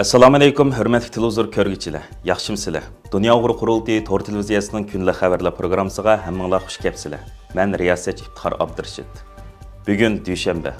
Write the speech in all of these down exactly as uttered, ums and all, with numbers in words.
ئەسسالامۇئەلەيكۇم، ھۆرمەتلىك تېلېۋىزور كۆرگۈچىلەر، ياخشىمۇسىلەر؟ دۇنيا ئۇيغۇر قۇرۇلتىيى تور تېلېۋىزىيەسىنىڭ كۈندىلىك خەۋەرلەر پروگراممىسىغا ھەممىڭلار خۇش كەپسىلەر. مەن رىياسەتچى ئىپتىخار ئابدۇرېشىت. بۈگۈن دۈشەنبە.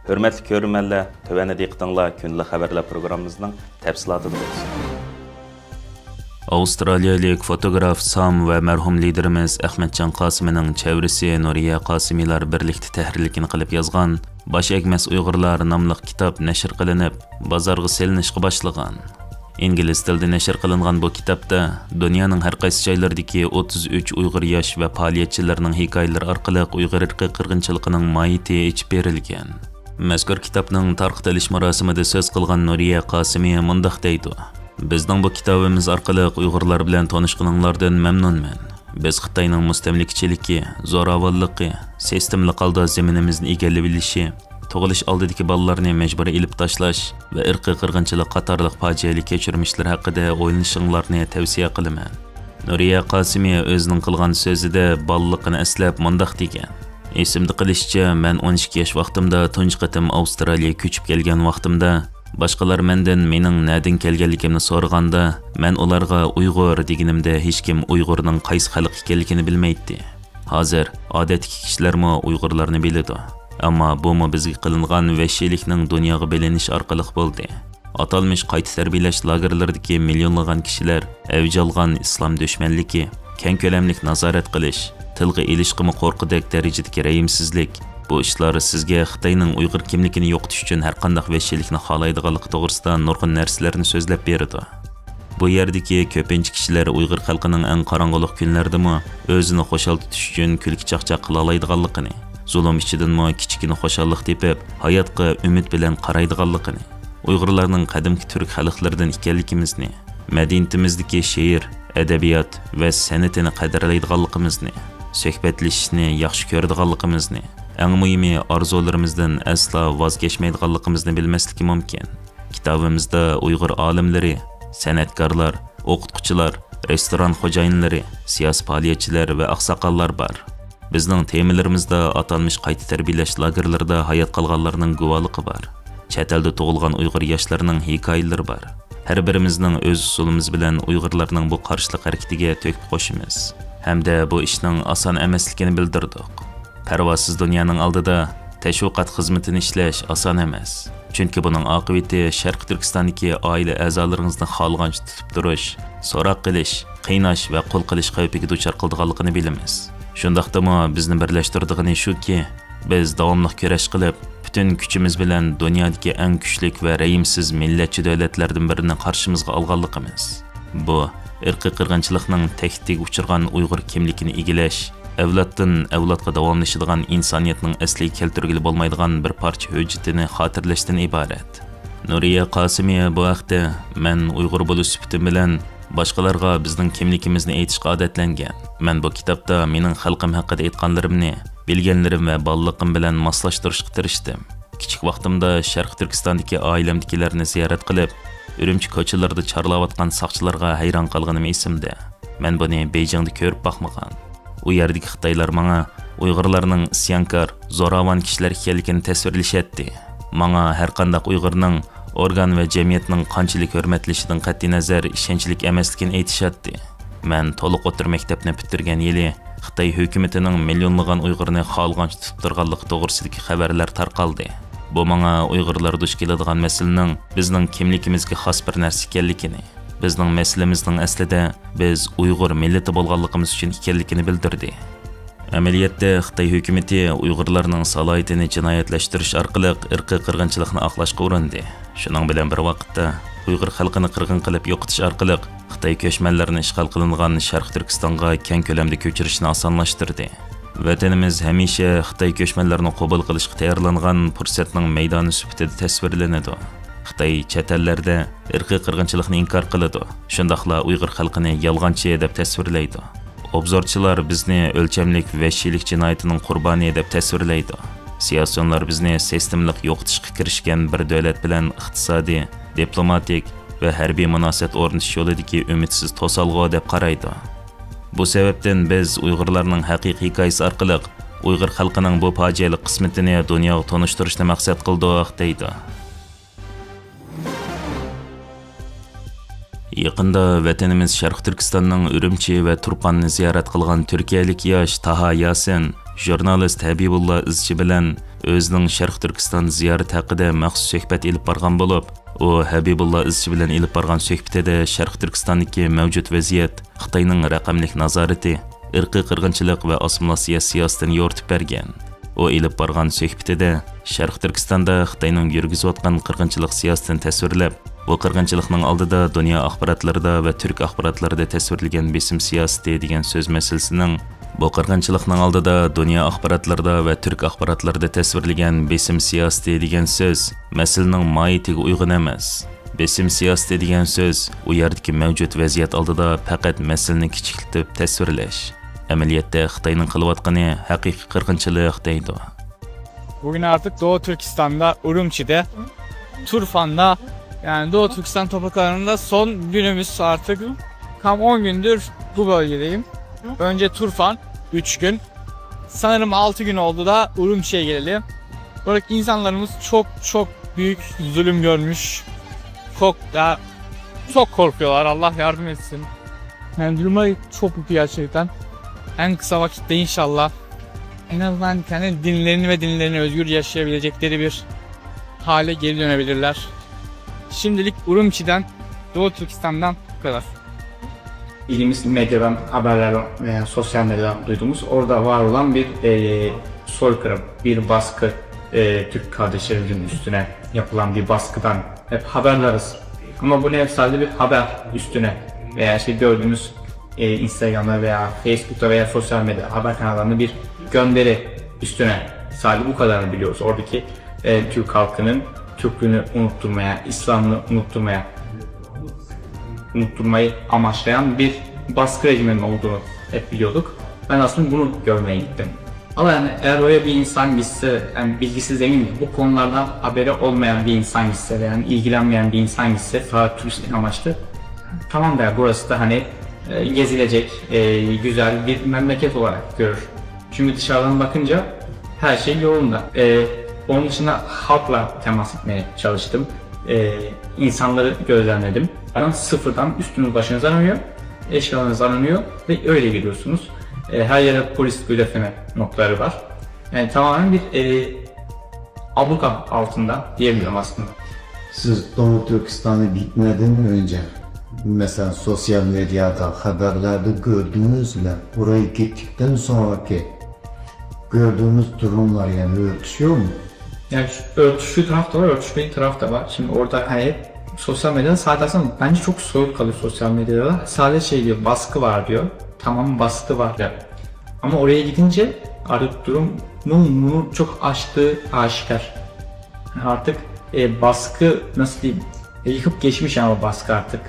ھۆرمەتلىك كۆرۈرمەنلەر، تۆۋەندە دىققىتىڭلار كۈندىلىك خەۋەرلەر پروگراممىمىزنىڭ تەپسىلاتىدا بولسۇن. ئاۋسترالىيەلىك فوتوگراف سام ۋە مەرھۇم لىدېرىمىز ئەخمەتجان قاسىمىنىڭ چەۋرىسى نۇرىيە قاسىمىلار بىرلىكتە تەھرىرلىكىنى قىلىپ يازغان باش ئەگمەس ئۇيغۇرلار ناملىق كىتاب نەشر قىلىنىپ، بازارغا سېلىنىشقا باشلىغان. ئىنگلىز تىلىدا نەشر قىلىنغان بۇ كىتابتا دۇنيانىڭ ھەر قايسى جايلىرىدىكى ئوتتۇز ئۈچ ئۇيغۇر ياش ۋە پائالىيەتچىلىرىنىڭ ھېكايىلىرى ئارقىلىق ئۇيغۇر ئىرقىي قىرغىنچىلىقىنىڭ ماھىيىتى ئېچىپ بېرىلگەن. مەزكۇر كىتابنىڭ تارقىتىلىش مۇراسىمىدا سۆز قىلغان نۇرىيە قاسىمى مۇنداق دەيدۇ: بىزنىڭ بۇ كىتابىمىز ئارقىلىق ئۇيغۇرلار بىلەن تونۇشقىنىڭلاردىن مەمنۇنمەن. بىز خىتاينىڭ مۇستەملىكىچىلىكى، زوراۋانلىقى، سىستېمىلىق ھالدا زېمىنىمىزنى ئىگىلىۋېلىشى، تۇغۇلۇش ئالدىدىكى بالىلارنى مەجبۇرىي ئېلىپ تاشلاش ۋە ئىرقىي قىرغىنچىلىق قاتارلىق پاجىئەلىك كەچۈرمىشلىرى ھەققىدە ئويلىنىشىڭلارنى تەۋسىيە قىلىمەن. نۇرىيە قاسىمى ئۆزىنىڭ قىلغان سۆزىدە بالىلىقىنى ئەسلەپ مۇنداق دېگەن: ئېسىمدە قېلىشىچە، مەن ئون ئىككى ياش ۋاقتىمدا تۇنجى قېتىم ئاۋسترالىيەگە كۆچۈپ كەلگەن ۋاقتىمدا، باشقىلار مەندىن مېنىڭ نەدىن كەلگەنلىكىمنى سورىغاندا، مەن ئۇلارغا ئۇيغۇر دېگىنىمدە، ھېچكىم ئۇيغۇرنىڭ قايسى خەلق ئىكەنلىكىنى بىلمەيتتى. ھازىر ئادەتتىكى كىشىلەرمۇ ئۇيغۇرلارنى بىلىدۇ. ئەمما بۇمۇ بىزگە قىلىنغان ۋەھشىيلىكنىڭ دۇنياغا بىلىنىشى ئارقىلىق بولدى. ئاتالمىش قايتا تەربىيەلەش لاگېرلىرىدىكى مىليونلىغان كىشىلەر ئەۋج ئالغان ئىسلام دۈشمەنلىكى، كەڭ كۆلەملىك نازارەت قىلىش، تىلغا ئېلىشقىمۇ قورقىدەك دەرىجىدىكى رەھىمسىزلىك، بۇ ئىشلار سىزگە خىتاينىڭ ئۇيغۇر كىملىكىنى يوقىتىش ئۈچۈن ھەرقانداق ۋەھشىيلىكنى خالايدىغانلىقى توغرىسىدا نۇرغۇن نەرسىلەرنى سۆزلەپ بېرىدۇ. بۇ يەردىكى كۆپىنچە كىشىلەر ئۇيغۇر خەلقىنىڭ ئەڭ قاراڭغۇلۇق كۈنلەردىمۇ ئۆزىنى خۇشال تۇتۇش ئۈچۈن كۈلكە-چاقچاق قىلالايدىغانلىقىنى، زۇلۇم ئىچىدىنمۇ كىچىككىنە خۇشاللىق تېپىپ، ھاياتقا ئۈمىد بىلەن قارايدىغانلىقىنى، ئۇيغۇرلارنىڭ قەدىمكى تۈرك خەلقلىرىدىن ئىكەنلىكىمىزنى، مەدەنىيىتىمىزدىكى شېئىر، ئەدەبىيات ۋە سەنئىتىنى قەدىرلەيدىغانلىقىمىزنى، سۆھبەتلىشىشنى ياخشى كۆرىدىغانلىقىمىزنى، ئەڭ مۇھىمى ئارزۇلىرىمىزدىن ئەسلا ۋاز كەچمەيدىغانلىقىمىزنى بىلمەسلىكى مۇمكىن. كىتابىمىزدا ئۇيغۇر ئالىملىرى، سەنئەتكارلار، ئوقۇتقۇچىلار، رېستوران خوجايىنلىرى، سىياسىي پائالىيەتچىلەر ۋە ئاقساقاللار بار. بىزنىڭ تېمىلىرىمىزدا ئاتالمىش قايتا تەربىيەلەش لاگېرلىرىدا ھايات قالغانلارنىڭ گۇۋاھلىقى بار. چەت ئەلدە تۇغۇلغان ئۇيغۇر ياشلىرىنىڭ ھېكايىلىرى بار. ھەر بىرىمىزنىڭ ئۆز ئۇسۇلىمىز بىلەن ئۇيغۇرلارنىڭ بۇ قارشىلىق ھەرىكىتىگە تۆھپە قوشىمىز. ھەمدە بۇ ئىشنىڭ ئاسان ئەمەسلىكىنى بىلدۈردۇق. پەرۋاسىز دۇنيانىڭ ئالدىدا تەشۋىقات خىزمىتىنى ئىشلەش ئاسان ئەمەس. چۈنكى بۇنىڭ ئاقىۋىتى شەرقىي تۈركىستاندىكى ئائىلە ئەزالىرىڭىزنى خالىغانچە تۇتۇپ تۇرۇش، سوراق قىلىش، قىيناش ۋە قۇل قىلىش خەۋپىگە دۇچار قىلىدىغانلىقىنى بىلىمىز. شۇنداقتىمۇ بىزنى بىرلەشتۈرىدىغىنى شۇكى، بىز داۋاملىق كۈرەش قىلىپ، پۈتۈن كۈچىمىز بىلەن دۇنيادىكى ئەڭ كۈچلۈك ۋە رەھىمسىز مىللەتچى دۆلەتلەردىن بىرىنى قارشىمىزغا ئالغانلىقىمىز. بۇ، ئىرقىي قىرغىنچىلىقنىڭ تەھدىتىگە ئۇچرىغان ئۇيغۇر كىملىكىنى ئىگىلەش، ئەۋلادتىن ئەۋلادقا داۋاملىشىدىغان ئىنسانىيەتنىڭ ئەسلىگە كەلتۈرگىلى بولمايدىغان بىر پارچە ھۆججىتىنى خاتىرىلەشتىن ئىبارەت. نۇرىيە قاسىمى بۇ ھەقتە، مەن ئۇيغۇر بولۇش سۈپىتىم بىلەن باشقىلارغا بىزنىڭ كىملىكىمىزنى ئېيتىشقا ئادەتلەنگەن. مەن بۇ كىتابتا مېنىڭ خەلقىم ھەققىدە ئېيتقانلىرىمنى، بىلگەنلىرىم ۋە بالىلىقىم بىلەن ماسلاشتۇرۇشقا تىرىشتىم. كىچىك ۋاقتىمدا شەرقىي تۈركىستاندىكى ئائىلەمدىكىلەرنى زىيارەت قىلىپ، ئۈرۈمچى كوچىلىرىدا چارلاۋاتقان ساقچىلارغا ھەيران قالغىنىم ئېسىمدە. مەن بۇنى بېيجىڭدا كۆرۈپ باقمىغان. ئۇ يەردىكى خىتايلار ماڭا ئۇيغۇرلارنىڭ ئىسيانكار، زوراۋان كىشىلەر ئىكەنلىكىنى تەسۋىرلىشەتتى. ماڭا ھەرقانداق ئۇيغۇرنىڭ ئورگان ۋە جەمئىيەتنىڭ قانچىلىك ھۆرمەتلىشىدىن قەتئىينەزەر ئىشەنچلىك ئەمەسلىكىنى ئېيتىشاتتى. مەن تولۇق ئوتتۇرا مەكتەپنى پۈتتۈرگەن يىلى خىتاي ھۆكۈمىتىنىڭ مىليونلىغان ئۇيغۇرنى خالىغانچە تۇتۇپ تۇرغانلىقى توغرىسىدىكى خەۋەرلەر تارقالدى. بۇ ماڭا ئۇيغۇرلار دۇچ كېلىدىغان مەسىلىنىڭ بىزنىڭ كىملىكىمىزگە خاس بىر نەرسە ئىكەنلىكىنى، بىزنىڭ مەسىلىمىزنىڭ ئەسلىدە بىز ئۇيغۇر مىللىتى بولغانلىقىمىز ئۈچۈن ئىكەنلىكىنى بىلدۈردى. ئەمەلىيەتتە، خىتاي ھۆكۈمىتى ئۇيغۇرلارنىڭ سالاھىيىتىنى جىنايەتلەشتۈرۈش ئارقىلىق ئىرقىي قىرغىنچىلىقنى ئاقلاشقا ئۇرۇندى. شۇنىڭ بىلەن بىر ۋاقىتتا، ئۇيغۇر خەلقىنى قىرغىن قىلىپ يوقىتىش ئارقىلىق خىتاي كۆچمەنلىرىنى ئىشغال قىلىنغان شەرقىي تۈركىستانغا كەڭ كۆلەمدە كۆچۈرۈشنى ئاسانلاشتۇردى. ۋەتىنىمىز ھەمىشە خىتاي كۆچمەنلىرىنى قوبۇل قىلىشقا تەييارلانغان پۇرسەتنىڭ مەيدانى سۈپىتىدە تەسۋىرلىنىدۇ. خىتاي چەت ئەللەردە ئىرقىي قىرغىنچىلىقنى ئىنكار قىلىدۇ، شۇنداقلا ئۇيغۇر خەلقىنى يالغانچى دەپ تەسۋىرلەيدۇ. ئوبزورچىلار بىزنى ئۆلچەملىك ۋەھشىيلىك جىنايىتىنىڭ قۇربانى دەپ تەسۋىرلەيدۇ. سىياسىيونلار بىزنى سىستېمىلىق يوقىتىشقا كىرىشكەن بىر دۆلەت بىلەن ئىقتىسادىي، دىپلوماتىك ۋە ھەربىي مۇناسىۋەت ئورنىتىش يولىدىكى ئۈمىدسىز توسالغۇ دەپ قارايدۇ. بۇ سەۋەبتىن بىز ئۇيغۇرلارنىڭ ھەقىقىي ھېكايىسى ئارقىلىق ئۇيغۇر خەلقىنىڭ بۇ پاجىئەلىك قىسمىتىنى دۇنياغا تونۇشتۇرۇشنى مەقسەت قىلدۇق، دەيدۇ. يېقىندا ۋەتىنىمىز شەرقىي تۈركىستاننىڭ ئۈرۈمچى ۋە تۇرپاننى زىيارەت قىلغان تۈركىيەلىك ياش تاھا ياسىن ژۇرنالىست ھەبىبۇللا ئىزچى بىلەن ئۆزىنىڭ شەرقىي تۈركىستان زىيارىتى ھەققىدە مەخسۇس سۆھبەت ئېلىپ بارغان بولۇپ، ئۇ ھەبىبۇللا ئىزچى بىلەن ئېلىپ بارغان سۆھبىتىدە شەرقىي تۈركىستاندىكى مەۋجۇت ۋەزىيەت، خىتاينىڭ رەقەملىك نازارىتى، ئىرقىي قىرغىنچىلىق ۋە ئاسسىمىلياتسىيە سىياسىتىنى يورۇتۇپ بەرگەن. ئۇ ئېلىپ بارغان سۆھبىتىدە شەرقىي تۈركىستاندا خىتاينىڭ يۈرگۈزۈۋاتقان قىرغىنچىلىق سىياسىتىنى تەسۋىرلەپ، بۇ قىرغىنچىلىقنىڭ ئالدىدا دۇنيا ئاخباراتلىرىدا ۋە تۈرك ئاخباراتلىرىدا تەسۋىرلىگەن بېسىم سىياسىتى دېگەن سۆز مەسىلىسىنىڭ، بۇ قىرغىنچىلىقنىڭ ئالدىدا دۇنيا ئاخباراتلىرىدا ۋە تۈرك ئاخباراتلىرىدا تەسۋىرلىگەن بېسىم سىياسىتى دېگەن سۆز مەسىلىنىڭ ماھىيىتىگە ئۇيغۇن ئەمەس. بېسىم سىياسىتى دېگەن سۆز ئۇ يەردىكى مەۋجۇت ۋەزىيەت ئالدىدا پەقەت مەسىلىنى كىچىكلىتىپ تەسۋىرلەش. ئەمەلىيەتتە خىتاينىڭ قىلىۋاتقىنى ھەقىقىي قىرغىنچىلىق دەيدۇ. Bugün artık Doğu Türkistan'da, Urumçi'de, Turfan'da, yani Doğu Türkistan topraklarında son günümüz artık. Tam on gündür bu bölgedeyim. Önce Turfan, üç gün. Sanırım altı gün oldu da Urumçi'ye geleli. Buradaki insanlarımız çok çok büyük zulüm görmüş. Çok da çok korkuyorlar. Allah yardım etsin. Yani durumları çok kötü gerçekten. En kısa vakitte inşallah en azından kendi dinlerini ve dinlerini özgür yaşayabilecekleri bir hale geri dönebilirler. Şimdilik Urumçi'den, Doğu Türkistan'dan bu kadar. Bildiğimiz medyadan haberler veya sosyal medyadan duyduğumuz orada var olan bir e, soykırım, bir baskı, e, Türk kardeşlerimizin üstüne yapılan bir baskıdan hep haberdarız. Ama bu ne sadece bir haber üstüne veya işte gördüğümüz e, Instagram'da veya Facebook'ta veya sosyal medya haber kanallarında bir gönderi üstüne sadece bu kadarını biliyoruz. Oradaki e, Türk halkının Türklüğünü unutturmaya, İslam'ını unutturmaya, unutturmayı amaçlayan bir baskı rejiminin olduğunu hep biliyorduk. Ben aslında bunu görmeye gittim. Ama yani eğer oraya bir insan gitse, yani bilgisiz demeyeyim de, bu konulardan haberi olmayan bir insan gitse ve yani ilgilenmeyen bir insan gitse, sadece turist amaçlı, tamam der, burası da hani e, gezilecek e, güzel bir memleket olarak görür. Çünkü dışarıdan bakınca her şey yolunda. E, onun dışında halkla temas etmeye çalıştım. E, insanları gözlemledim. Ben sıfırdan üstünüz başınız aranıyor, eşyalarınız aranıyor ve öyle geliyorsunuz. E, her yerde polis gözetleme noktaları var. Yani tamamen bir e, abluka altında diyebilirim aslında. Siz Doğu Türkistan'a gitmeden önce, mesela sosyal medyada, haberlerde gördüğünüzle oraya gittikten sonraki gördüğünüz durumlar yani örtüşüyor mu? Yani örtüştüğü taraf da var, örtüşmediği taraf da var. Şimdi orada hani hep sosyal medyada sadece aslında bence çok soyut kalıyor sosyal medyada. Sadece şey diyor, baskı var diyor. Tamam, baskı var diyor. Ama oraya gidince artık durumun bunu çok aştığı aşikar. Artık e, baskı nasıl diyeyim? E, yıkıp geçmiş yani o baskı artık.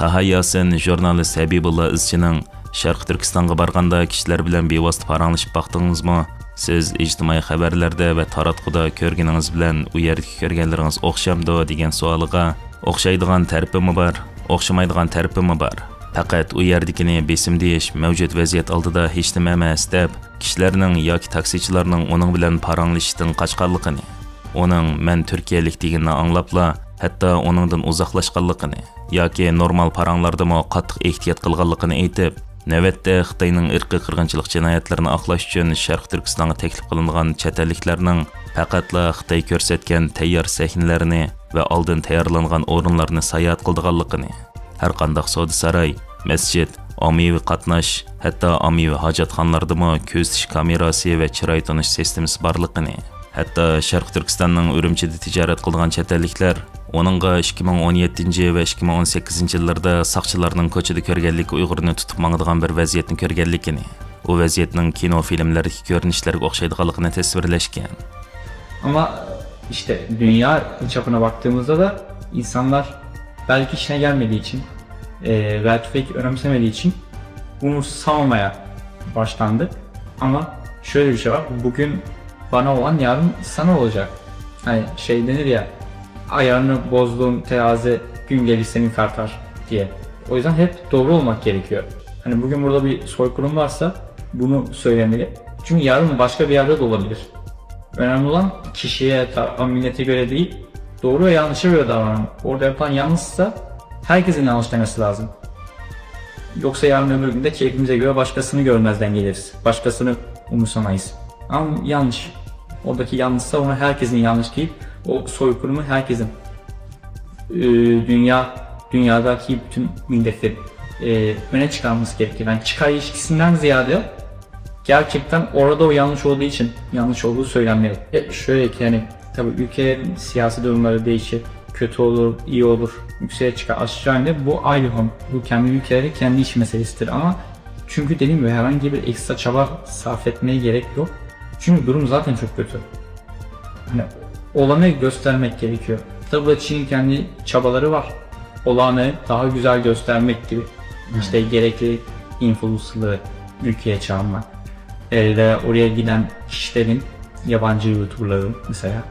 تاھا ياسىن ژۇرنالىست ھەبىبۇللا ئىزچىنىڭ شەرقىي تۈركىستانغا بارغاندا كىشىلەر بىلەن بىۋاسىتە پاراڭلىشىپ باقتىڭىزمۇ؟ سىز ئىجتىمائىي خەۋەرلەردە ۋە تاراتقۇدا كۆرگىنىڭىز بىلەن ئۇ يەردىكى كۆرگەنلىرىڭىز ئوخشامدۇ؟ دېگەن سوئالىغا، ئوخشايدىغان تەرىپىمۇ بار، ئوخشىمايدىغان تەرىپىمۇ بار. پەقەت ئۇ يەردىكىنى بېسىم دېيىش مەۋجۇت ۋەزىيەت ئالدىدا ھېچنېمە ئەمەس، دەپ، كىشىلەرنىڭ ياكى تاكسىچىلارنىڭ ئۇنىڭ بىلەن پاراڭلىشىشتىن قاچقانلىقىنى، ئۇنىڭ مەن تۈركىيەلىك دېگىنىنى ئاڭلاپلا، ھەتتا ئۇنىڭدىن ئۇزاقلاشقانلىقىنى ياكى نورمال پاراڭلاردىمۇ قاتتىق ئېھتىيات قىلغانلىقىنى ئېيتىپ، نۆۋەتتە خىتاينىڭ ئىرقىي قىرغىنچىلىق جىنايەتلىرىنى ئاقلاش ئۈچۈن شەرقىي تۈركىستانغا تەكلىپ قىلىنغان چەت ئەللىكلەرنىڭ پەقەتلا خىتاي كۆرسەتكەن تەييار سەھنىلەرنى ۋە ئالدىن تەييارلانغان ئورۇنلارنى ساياھەت قىلىدىغانلىقىنى، ھەرقانداق سودا ساراي، مەسچىت، ئاممىۋى قاتناش، ھەتتا ئاممىۋى ھاجەتخانىلاردىمۇ كۆزىتىش كامېراسى ۋە چىراي تونۇش سىستېمىسى بارلىقىنى، ھەتتا شەرقىي تۈركىستاننىڭ ئۈرۈمچىدە تىجارەت قىلىدىغان چەت ئەللىكلەر ئۇنىڭغا ئىككى مىڭ ئون يەتتىنچى ۋە ئىككى مىڭ ئون سەككىزىنچى يىللىرىدا ساقچىلارنىڭ كوچىدا كۆرگەنلىكى ئۇيغۇرنى تۇتۇپ ماڭىدىغان بىر ۋەزىيەتنى كۆرگەنلىكىنى، ئۇ ۋەزىيەتنىڭ كىنو فىلىملەردىكى كۆرۈنۈشلەرگە ئوخشايدىغانلىقىنى تەسۋىرلەشكەن. Ama işte dünya çapına baktığımızda da insanlar belki işine gelmediği için e, belki pek önemsemediği için umursamamaya başlandı. Ama şöyle bir şey var. Bugün bana olan yarın sana olacak. Hani şey denir ya, ayarını bozduğun terazi gün gelir seni tartar diye. O yüzden hep doğru olmak gerekiyor. Hani bugün burada bir soykırım varsa bunu söylemeli. Çünkü yarın başka bir yerde de olabilir. Önemli olan kişiye, ta- millete göre değil, doğru ve yanlışa göre davranın. Orada yapılan yanlışsa Herkesin yanlış demesi lazım. Yoksa yarın öbür günde keyfimize göre başkasını görmezden geliriz. Başkasını umursamayız. Ama yanlış. Oradaki yanlışsa ona herkesin yanlış deyip o soykırımı herkesin e, dünya dünyadaki bütün milletlerin e, öne çıkarması gerekir. Yani çıkar ilişkisinden ziyade gerçekten orada o yanlış olduğu için yanlış olduğu söylenmeli. E, şöyle ki yani tabii ülkelerin siyasi durumları değişir. Kötü olur, iyi olur, yükseğe çıkar, aşağı iner. Bu ayrı konu. Bu kendi ülkeleri, kendi iş meselesidir ama çünkü dediğim gibi herhangi bir ekstra çaba sarf etmeye gerek yok. Çünkü durum zaten çok kötü. Hani olanı göstermek gerekiyor. Tabii da Çin'in kendi çabaları var. Olanı daha güzel göstermek gibi. İşte gerekli influencer'ları ülkeye çağırmak. Ee, ve oraya giden kişilerin, yabancı YouTuber'ların mesela.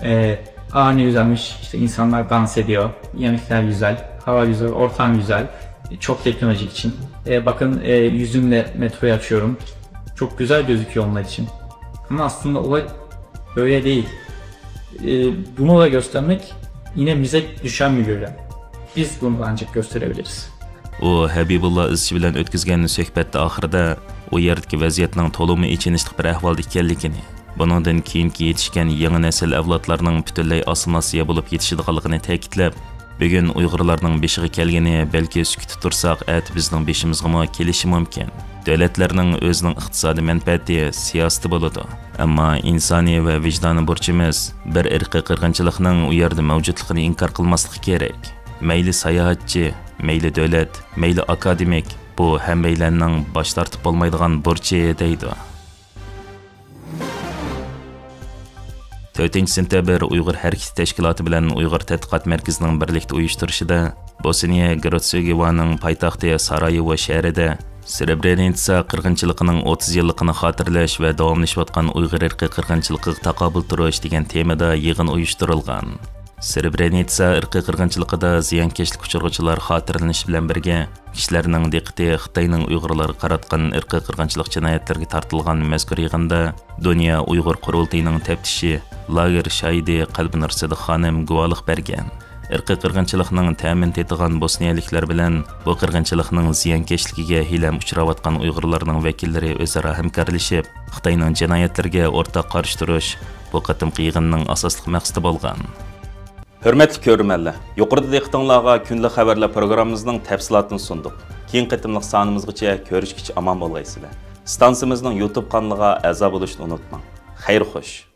Ee, Aa, ne güzelmiş, işte insanlar dans ediyor, yemekler güzel, hava güzel, ortam güzel. Çok teknolojik için. Ee, bakın e, yüzümle metroyu açıyorum. Çok güzel gözüküyor onlar için. Ama aslında olay böyle değil. Ee, bunu da göstermek yine bize düşen bir görev. Biz bunu ancak gösterebiliriz. ئۇ ھەبىبۇللا ئىزچى بىلەن ئۆتكۈزگەن سۆھبەتتە ئاخىرىدا ئۇ يەردىكى ۋەزىيەتنىڭ تولىمۇ ئېچىنىشلىق بىر ئەھۋالدا ئىكەنلىكىنى، بۇنىڭدىن كېيىنكى يېتىشكەن يېڭى نەسىل ئەۋلادلارنىڭ پۈتۈنلەي ئاسسىمىلياتسىيە بولۇپ يېتىشىدىغانلىقىنى تەكىتلەپ، بۈگۈن ئۇيغۇرلارنىڭ بېشىغا كەلگىنى بەلكى سۈكۈتتە تۇرساق ئەتە بىزنىڭ بېشىمىزغىمۇ كېلىشى مۇمكىن. دۆلەتلەرنىڭ ئۆزىنىڭ ئىقتىسادىي مەنپەئەتى، سىياسىتى بولىدۇ. ئەمما ئىنسانىي ۋە ۋىجدانىي بۇرچىمىز بىر ئىرقىي قىرغىنچىلىقنىڭ ئۇ يەردە مەۋجۇتلۇقىنى ئىنكار قىلماسلىق كېرەك. مەيلى ساياھەتچى، مەيلى دۆلەت، مەيلى ئاكادېمىك، بۇ ھەممەيلەننىڭ باش تارتىپ بولمايدىغان بۇرچى، دەيدۇ. تۆتىنچى سېنتەبىر ئۇيغۇر ھەرىكىتى تەشكىلاتى بىلەن ئۇيغۇر تەتقىقات مەركىزىنىڭ بىرلىكتە ئۇيۇشتۇرۇشىدا بوسنىيە گېرتسېگوۋانىنىڭ پايتەختى سارايېۋو شەھىرىدە سرېبرېنىتسا قىرغىنچىلىقىنىڭ ئوتتۇز يىللىقىنى خاتىرىلەش ۋە داۋاملىشىۋاتقان ئۇيغۇر ئىرقىي قىرغىنچىلىقىغا تاقابىل تۇرۇش دېگەن تېمىدا يىغىن ئۇيۇشتۇرۇلغان. سرېبرېنىتسا ئىرقىي قىرغىنچىلىقىدا زىيانكەشلىك ئۇچرىغۇچىلار خاتىرىلىنىشى بىلەن بىرگە، كىشىلەرنىڭ دىققىتى خىتاينىڭ ئۇيغۇرلارغا قاراتقان ئىرقىي قىرغىنچىلىق جىنايەتلىرىگە تارتىلغان مەزكۇر يىغىندا دۇنيا ئۇيغۇر قۇرۇلتىيىنىڭ تەپتىشى، لاگېر شاھىدى قەلبىنۇر سىدىق خانىم گۇۋاھلىق بەرگەن. ئىرقىي قىرغىنچىلىقنىڭ تەمىنى تېتىغان بوسنىيەلىكلەر بىلەن بۇ قىرغىنچىلىقنىڭ زىيانكەشلىكىگە ھىيلەم ئۇچراۋاتقان ئۇيغۇرلارنىڭ ۋەكىللىرى ئۆزئارا ھەمكارلىشىپ، خىتاينىڭ جىنايەتلىرىگە ئورتاق قارشى تۇرۇش بۇ قېتىمقى يىغىننىڭ ئاساسلىق مەقسىتى بولغان. ھۆرمەتلىك كۆرۈرمەنلەر، يۇقىرىدا دىققىتىڭلارغا كۈندىلىك خەۋەرلەر پروگراممىمىزنىڭ تەپسىلاتىنى سۇندۇق. كېيىنكى قېتىملىق سانىمىزغىچە كۆرۈشكىچە ئامان بولغايسىلەر. ئىستانسىمىزنىڭ يۇتۇب قانىلىغا ئەزا بولۇشنى ئۇنتۇماڭ. خەير خوش.